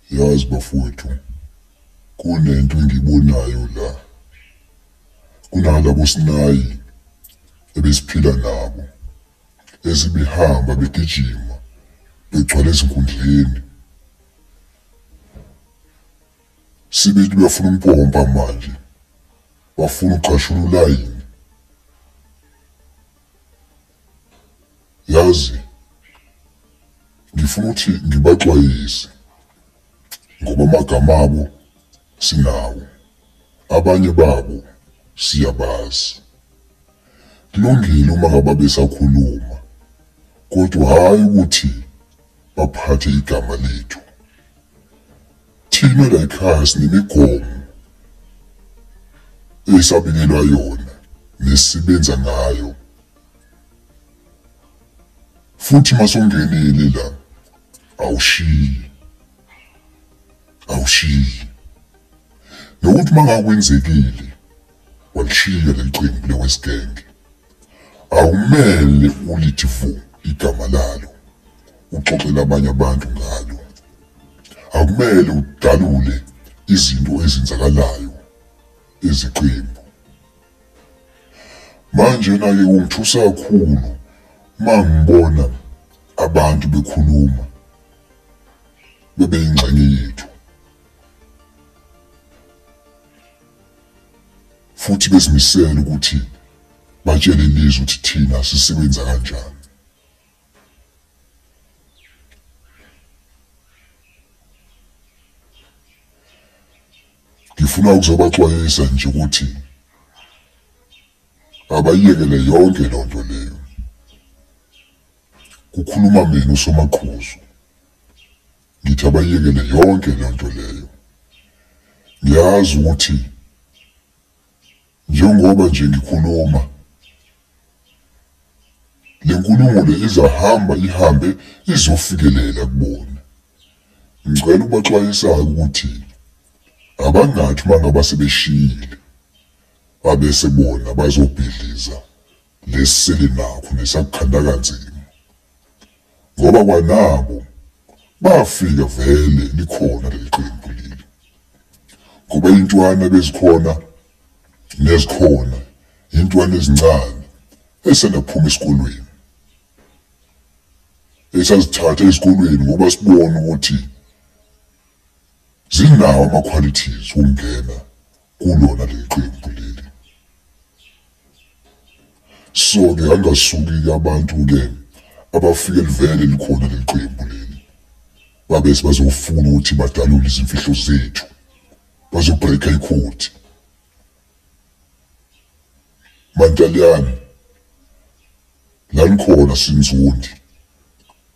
Yazi bafowethu, kunento engiyibonayo la. Kunalabo sinayi ebesiphila nabo, esibehamba begijima begcwala ezinkundleni. Sebethi bafuna ukumpompa manje, bafuna ukugqashula ulayini. Yazi, ngifuna ukuthi ngibaxwayise ngoba amagama abo sinawo, abanye babo siyabazi. Kulungile uma ngabe besakhuluma, kodwa hhayi ukuthi baphathe igama lethu. Thina la ekhaya sinemigomo esabekelwa yona nesisebenza ngayo. Futhi masongenile la awushiyi, awushiyi. Nokuthi mangakwenzekile walishiya leli qembu le-West Gang, awumele ulithi vu igama lalo, uxoxele abanye abantu ngalo. Akumele udalule izinto ezenzakalayo ezeqembu. Manje-ke kungithusa kakhulu uma ngibona abantu bekhuluma bebe yingxenye yethu futhi bezimisele ukuthi batshele ilizwe ukuthi thina sisebenza kanjani. Ngifuna ukuzobaxwayisa nje ukuthi abayiyekele yonke loo nto leyo. Kukhuluma mina usomaqhuzu, ngithi abayiyekele yonke leyo nto leyo. Ngiyazi ukuthi njengoba nje ngikhuluma, le nkulumo le izahamba ihambe izofikelela kubona. Ngicela ukubaxwayisa-ke ukuthi abangathi uma ngabe sebeshiyile babese bona bazobhidliza lesisele nakho nesakukhanda kanzima, ngoba kwanabo bafika vele likhona leli qembu leli, ngoba iy'ntwana bezikhona nezikhona iy'ntwana ezincane esanda kuphuma esikolweni, esazithatha ezikolweni ngoba sibona ukuthi zinawo ama-qualities wokungena kulona leli qembu leli. So-ke angasuki-ke abantu-ke abafike livele likhona leli qembu leli, babe sebazofuna ukuthi badalule izimfihlo zethu, bazo-break-a ikhodi. Mantaliyane, la nikhona sinzundi,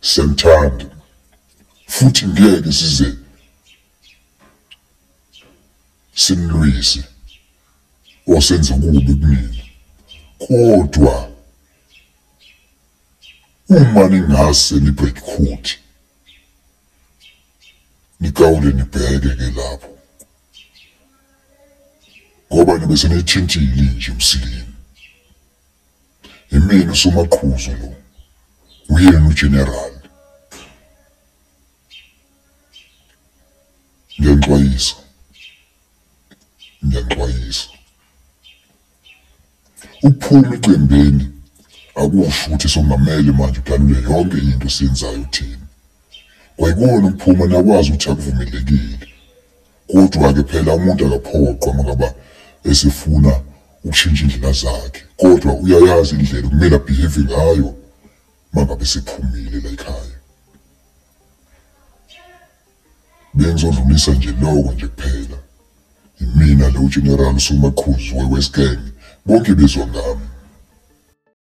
siyanithanda futhi ngeke size sinilwise osenze kubi kunina, kodwa uma ningase ni-break code nikawule nibheke-ke lapho, ngoba nibe seniyithintile nje emsileni. Imina usomaqhuzu lo, uyena uGeneral. Ngiyanixwayisa, ngiyanixwayisa. Ukuphuma eqembini akusho ukuthi sokungamele manje udalule yonke into esiyenzayo thina. Kwayikona ukuphuma nakwazi ukuthi akuvumelekile, kodwa-ke phela umuntu akaphoqwa uma ngaba esefuna ukushintsha indlela zakhe, kodwa uyayazi indlela okumele a-behave ngayo uma ngabe esephumile la ekhaya. Bengizodlulisa nje lokho nje kuphela. Imina lo General Somaqhuzu we-West Gang, bonke bezwa ngami.